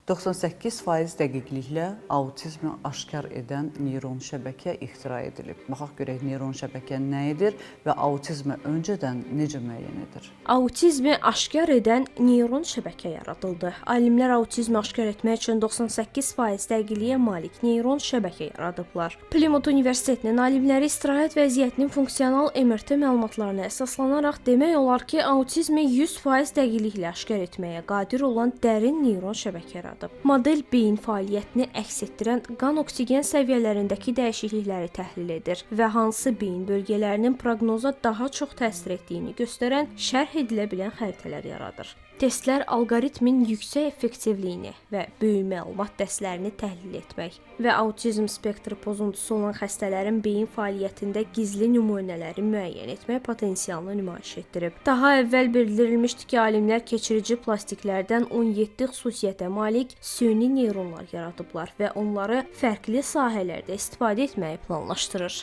98% dəqiqliklə autizmi aşkar edən neyron şəbəkə ixtira edilib. Baxaq görək neyron şəbəkə nə edir və autizmi öncədən necə müəyyən edir? Autizmi aşkar edən neyron şəbəkə yaradıldı. Alimlər autizmi aşkar etmək üçün 98% dəqiqliyə malik neyron şəbəkə yaradıblar. Plymouth Universitetinin alimləri istirahət vəziyyətinin funksional MRT məlumatlarına əsaslanaraq demək olar ki, autizmi 100% dəqiqliklə aşkar etməyə qadir olan dərin neyron şəbəkə yaradıb. Model beyin fəaliyyətini əks etdirən qan oksigen səviyyələrindəki dəyişiklikləri təhlil edir və hansı beyin bölgələrinin proqnoza daha çox təsir etdiyini göstərən şərh edilə bilən xəritələr yaradır. Testlər alqoritmin yüksək effektivliyini və böyük məlumat dəstələrini təhlil etmək və autizm spektri pozuntusu olan xəstələrin beyin fəaliyyətində gizli nümunələri müəyyən etmək potensialını nümayiş etdirib. Daha əvvəl bildirilmişdi ki, alimlər keçirici plastiklərdən 17 xüsusiyyətə malik süni neyronlar yaradıblar və onları fərqli sahələrdə istifadə etməyi planlaşdırır.